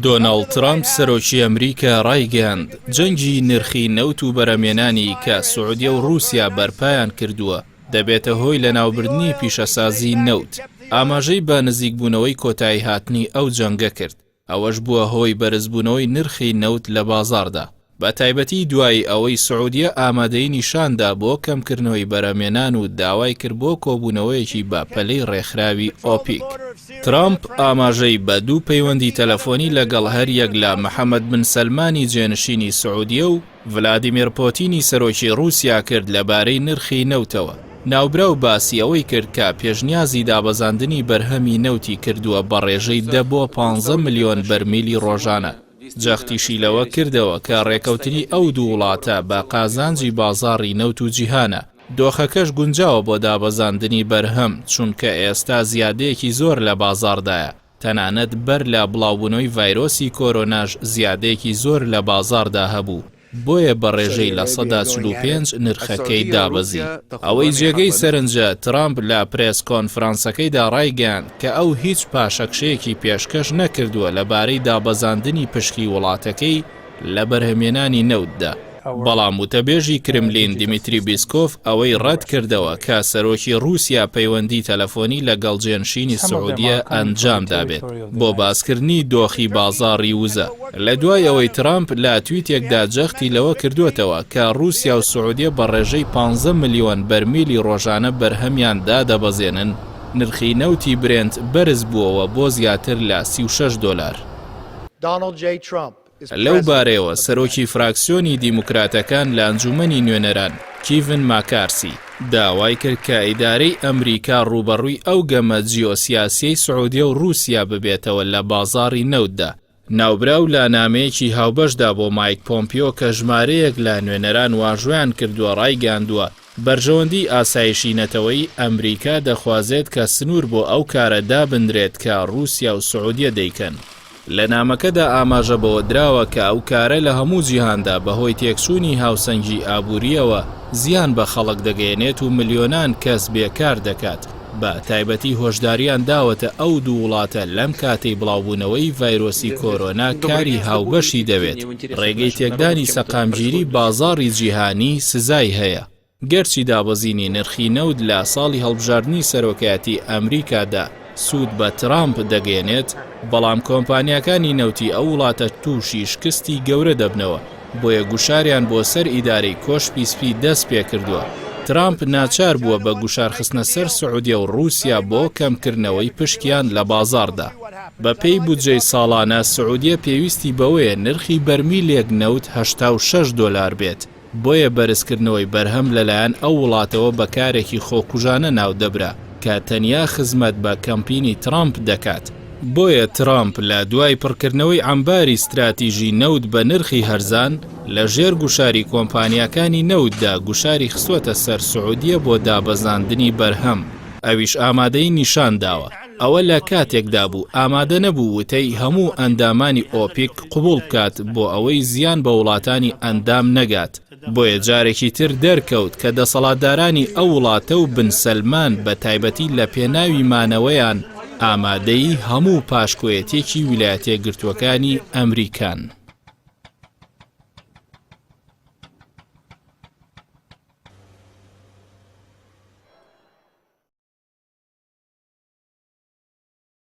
دۆناڵد ترەمپ سەرۆکی ئەمریکا ڕایگەیاند، جەنگی نرخی نەوت و بەرهەمێنانی کە سعودیە و ڕووسیا بەرپایان کردووە، دەبێتە هۆی لەناوبردنی پیشەسازی نەوت. ئاماژەی بە نزیکبوونەوەی کۆتاییهاتنی ئەو جەنگە کرد. ئەوەش بووە هۆی بەرزبوونەوەی نرخی نەوت لە بازاڕدا، بەتایبەتی دوای ئەوەی سعودیە ئامادەیی نیشاندا بۆ کەمکردنەوەی بەرهەمێنان و داوای کرد بۆ کۆبوونەوەیەکی بە پەلەی ڕێکخراوی ئۆپیک. ترەمپ ئاماژەی بە دوو پەیوەندی تەلەفۆنی لەگەڵ هەریەک لە محەمەد بن سەلمانی جێنشینی سعودیە و ڤلادیمێر پۆتینی سەرۆکی ڕووسیا کرد لەبارەی نرخی نەوتەوە. ناوبراو باسی ئەوەی کرد کە پێشنیازی دابەزاندنی بەرهەمی نەوتی کردووە بە ڕێژەی دە بۆ پانزە ملیۆن بەرمیلی ڕۆژانە. جەختیشی لەوە کردەوە کە ڕێکەوتنی ئەو دوو وڵاتە بە قازانجی بازاڕی نەوت و جیهانە، دۆخەکەش گونجاوە بۆ دابەزاندنی بەرهەم، چونکە ئێستا زیادەیەکی زۆر لە بازاڕدایە. تەنانەت بەر لە بڵاوبوونەوەی ڤایرۆسی کۆرۆناش زیادەیەکی زۆر لە بازاڕدا هەبوو، بۆیە بە ڕێژەی 45% نرخەکەی دابەزی. ئەوەی جێگەی سەرنجە، ترامپ لە پرێس کۆنفرانسەکەیدا ڕایگەیاند کە ئەو هیچ پاشەکشەیەکی پێشکەش نەکردووە لەبارەی دابەزاندنی پشکی وڵاتەکەی لە بەرهەمێنانی نەوتدا. بەڵام وتەبێژی کرملین دیمیتری بیسکۆف ئەوەی ڕەتکردەوە کە سەرۆکی ڕووسیا پەیوەندی تەلەفۆنی لەگەڵ جێنشینی سعودیە ئەنجامدابێت بۆ باسکردنی دۆخی بازاڕی وزە. لە دوای ئەوەی ترامپ لە تویتێکدا جەختی لەوە کردووەتەوە کە ڕووسیا و سعودیە بە ڕێژەی پانزە ملیۆن بەرمیلی ڕۆژانە بەرهەمیان دادەبەزێنن، نرخی نەوتی برێنت بەرزبووەوە بۆ زیاتر لە 36 دۆلار. لەو بارەیەوە سەرۆکی فراکسیۆنی دیموکراتەکان لە ئەنجوومەنی نوێنەران، کیڤن ماکارسی، داوای کرد کە ئیدارەی ئەمریکا ڕووبەڕووی ئەو گەمە جیۆسیاسیەی سعودیە و ڕووسیا ببێتەوە لە بازاڕی نەوتدا. ناوبراو لە نامەیەکی هاوبەشدا بۆ مایک پۆمپیۆ کە ژمارەیەک لە نوێنەران واژۆیان کردووە ڕایگەیاندووە، بەرژەوەندیی ئاسایشی نەتەوەیی ئەمریکا دەخوازێت کە سنوور بۆ ئەو کارە دابنرێت کە ڕووسیا و سعودیە دەیکەن. لە نامەکەدا ئاماژە بەوە دراوە کە ئەو کارە لە هەموو جیهاندا بەهۆی تێکچوونی هاوسەنگیی ئابوورییەوە زیان بە خەڵک دەگەیەنێت و ملیۆنان کەس بێکار دەکات، بە تایبەتی هۆشدارییان داوەتە ئەو دوو وڵاتە لەم کاتەی بڵاوبوونەوەی ڤایرۆسی کۆرۆنا کاری هاوبەشی دەوێت، ڕێگەی تێکدانی سەقامگیری بازاڕی جیهانی سزای هەیە. گەرچی دابەزینی نرخی نەوت لە ساڵی هەڵبژاردنی سەرۆکایەتی ئەمریکادا سوود بە ترامپ دەگەیەنێت، بەڵام کۆمپانیاکانی نەوتی ئەو وڵاتە تووشی شکستی گەورە دەبنەوە، بۆیە گوشاریان بۆ سەر ئیدارەی کۆشکی سپی دەستپێکردووە. ترامپ ناچار بووە بە گوشارخستنە سەر سعودیە و ڕووسیا بۆ کەمکردنەوەی پشکیان لە بازاڕدا. بەپێی بودجەی ساڵانە، سعودیە پێویستی بەوەیە نرخی بەرمیلێک نەوت 86 دۆلار بێت، بۆیە بەرزکردنەوەی بەرهەم لەلایەن ئەو وڵاتەوە بە کارێکی خۆکوژانە ناودەبرا کە تەنیا خزمەت بە کەمپینی ترامپ دەکات. بۆیە ترامپ لە دوای پڕکردنەوەی عەمباری ستراتیژی نەوت بە نرخی هەرزان، لە ژێر گوشاری کۆمپانیاکانی نەوتدا گوشاری خستووەتە سەر سعودیە بۆ دابەزاندنی بەرهەم، ئەویش ئامادەیی نیشان داوە. ئەوە لە کاتێکدا بوو ئامادە نەبوو وتەی هەموو ئەندامانی ئۆپیک قبوڵ بکات بۆ ئەوەی زیان بە وڵاتانی ئەندام نەگات، بۆیە جارێکی تر دەرکەوت کە دەسەڵاتدارانی ئەو وڵاتە و بن سەلمان بە تایبەتی لە پێناوی مانەوەیان ئامادەی هەموو پاشکۆیەتیەکی ویلایەتیەکگرتووەکانی ئەمریکان.